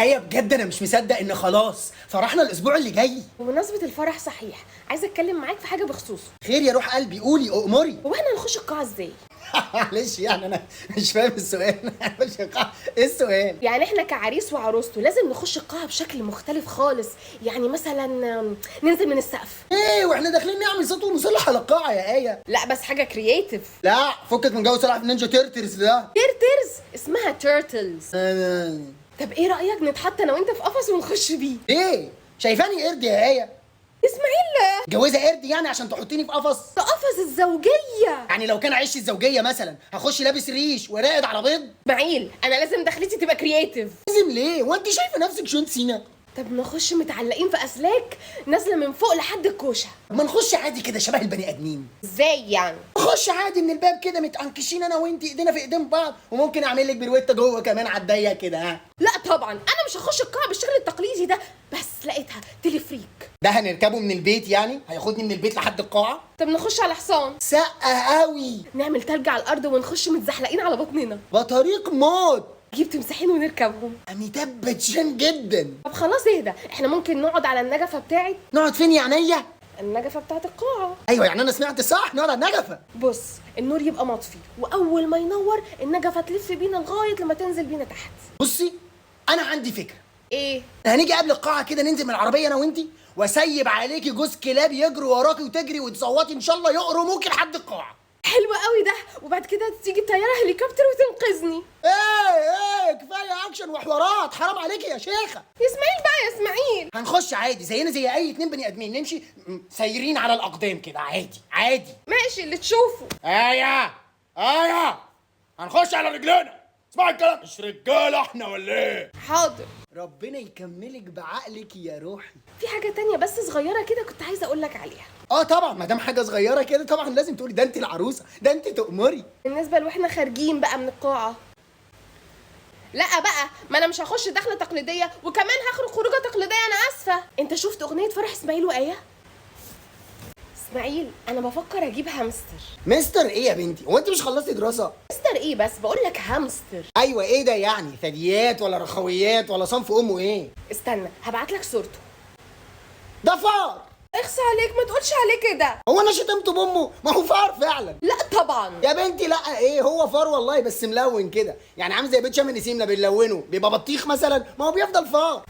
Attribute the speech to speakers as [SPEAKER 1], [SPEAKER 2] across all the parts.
[SPEAKER 1] ايه بجد انا مش مصدق ان خلاص فرحنا الاسبوع اللي جاي.
[SPEAKER 2] بمناسبة الفرح صحيح، عايزة اتكلم معاك في حاجة بخصوصه.
[SPEAKER 1] خير يا روح قلبي، قولي اؤمري.
[SPEAKER 2] هو احنا هنخش القاعة ازاي؟
[SPEAKER 1] معلش يعني انا مش فاهم السؤال. مش ايه السؤال؟
[SPEAKER 2] يعني احنا كعريس وعروسته لازم نخش القاعة بشكل مختلف خالص، يعني مثلا ننزل من السقف.
[SPEAKER 1] ايه واحنا داخلين نعمل صوت ومصلح على القاعة يا ايه؟
[SPEAKER 2] لا بس حاجة creative.
[SPEAKER 1] لا فكك من جو سلاحف Ninja Turtles ده.
[SPEAKER 2] Turtles اسمها turtles. طب ايه رأيك نتحط انا وانت في قفص ونخش بيه؟
[SPEAKER 1] ايه شايفاني قرد يا ايه؟
[SPEAKER 2] اسماعيل
[SPEAKER 1] جوازه قرد يعني عشان تحطيني في قفص؟
[SPEAKER 2] في قفص الزوجية.
[SPEAKER 1] يعني لو كان عش الزوجية مثلا هخش لابس ريش وراقد على بيض؟
[SPEAKER 2] اسماعيل انا لازم دخلتي تبقى creative.
[SPEAKER 1] لازم ليه؟ هو انت شايفه نفسك جون سينا؟
[SPEAKER 2] طب نخش متعلقين في اسلاك نازله من فوق لحد الكوشة.
[SPEAKER 1] ما نخش عادي كده شبه البني ادمين.
[SPEAKER 2] ازاي يعني؟
[SPEAKER 1] نخش عادي من الباب كده متعنكشين انا وانت ايدينا في ايدين بعض، وممكن اعمل لك بروته جوه كمان على الضيق كده. ها
[SPEAKER 2] لا طبعا انا مش هخش القاعة بالشكل التقليدي ده، بس لقيتها تلفريك.
[SPEAKER 1] ده هنركبه من البيت يعني؟ هياخدني من البيت لحد القاعة؟
[SPEAKER 2] طب نخش على حصان.
[SPEAKER 1] سقه قوي.
[SPEAKER 2] نعمل تلج على الارض ونخش متزحلقين على بطننا.
[SPEAKER 1] بطريق موت.
[SPEAKER 2] نجيب تمساحين ونركبهم.
[SPEAKER 1] اميتاب باتشان جدا.
[SPEAKER 2] طب خلاص اهدى، احنا ممكن نقعد على النجفه بتاعت.
[SPEAKER 1] نقعد فين يا عينيا؟
[SPEAKER 2] النجفه بتاعت القاعة.
[SPEAKER 1] ايوه يعني انا سمعت صح، نقعد على النجفه.
[SPEAKER 2] بص النور يبقى مطفي، واول ما ينور النجفه تلف بينا لغاية لما تنزل بينا تحت.
[SPEAKER 1] بصي انا عندي فكرة.
[SPEAKER 2] ايه؟
[SPEAKER 1] هنيجي قبل القاعة كده ننزل من العربية انا وانتي، واسيب عليكي جوز كلاب يجروا وراكي وتجري وتصوتي ان شاء الله يقرموكي لحد القاعة.
[SPEAKER 2] حلو قوي ده، وبعد كده تيجي طيارة هليكوبتر وتنقذني.
[SPEAKER 1] ايه ايه كفاية اكشن وحوارات، حرام عليكي يا شيخه.
[SPEAKER 2] يا اسماعيل بقى يا اسماعيل.
[SPEAKER 1] هنخش عادي زينا زي اي اتنين بني ادمين، نمشي سايرين على الاقدام كده عادي عادي.
[SPEAKER 2] ماشي اللي تشوفه.
[SPEAKER 3] ايه ايه هنخش على رجلنا. اسمع الكلام، مش رجاله احنا ولا ايه؟
[SPEAKER 2] حاضر.
[SPEAKER 1] ربنا يكملك بعقلك يا روحي.
[SPEAKER 2] في حاجة تانية بس صغيرة كده كنت عايزه اقول لك عليها.
[SPEAKER 1] اه طبعا ما دام حاجة صغيرة كده طبعا لازم تقولي، ده انت العروسة، ده انت تؤمري.
[SPEAKER 2] بالنسبة لواحنا خارجين بقى من القاعة. لا بقى ما انا مش هخش دخله تقليدية وكمان هخرج خروجه تقليدية، انا اسفه. انت شفت اغنية فرح اسماعيل وآية؟ اسماعيل انا بفكر اجيب هامستر.
[SPEAKER 1] مستر ايه يا بنتي؟ هو انت مش خلصتي دراسة؟
[SPEAKER 2] مستر ايه بس بقول لك هامستر.
[SPEAKER 1] ايوه ايه ده يعني؟ ثدييات ولا رخويات ولا صنف امه ايه؟
[SPEAKER 2] استنى هبعت لك صورته.
[SPEAKER 1] ده فار.
[SPEAKER 2] اخص عليك ما تقولش عليه كده.
[SPEAKER 1] هو انا شتمته بامه؟ ما هو فار فعلا.
[SPEAKER 2] لا طبعا
[SPEAKER 1] يا بنتي لا ايه هو فار والله، بس ملون كده يعني عامل زي بيت شم النسيم لما بنلونه بيبقى بطيخ مثلا، ما هو بيفضل فار.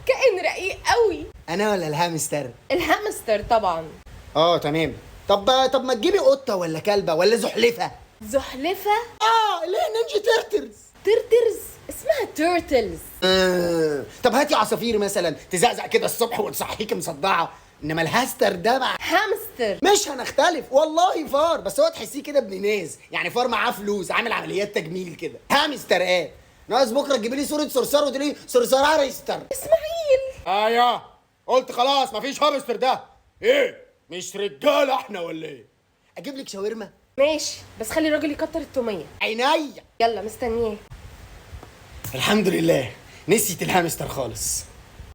[SPEAKER 2] كائن رقيق قوي.
[SPEAKER 1] انا ولا الهامستر؟
[SPEAKER 2] الهامستر طبعا.
[SPEAKER 1] اه تمام. طب ما تجيبي قطة ولا كلبه ولا زحلفه؟
[SPEAKER 2] زحلفه؟
[SPEAKER 1] اه ليه Ninja Turtles.
[SPEAKER 2] Turtles اسمها turtles.
[SPEAKER 1] طب هاتي عصافير مثلا تزقزق كده الصبح وتصحيكي مصدعه، انما الهاستر ده مع
[SPEAKER 2] هامستر.
[SPEAKER 1] مش هنختلف والله فار، بس هو تحسيه كده ابن ناس يعني، فار معاه فلوس عامل عمليات تجميل كده. هامستر ايه؟ ناقص بكره تجيبي لي صوره صرصار وتقولي لي صرصار.
[SPEAKER 2] اسماعيل
[SPEAKER 3] ايه قلت خلاص مفيش هامستر ده. ايه مش رجاله احنا ولا ايه؟
[SPEAKER 1] اجيب لك شاورما؟
[SPEAKER 2] ماشي بس خلي الراجل يكتر التوميه.
[SPEAKER 1] عينيا.
[SPEAKER 2] يلا مستنياه.
[SPEAKER 1] الحمد لله نسيت الهامستر خالص.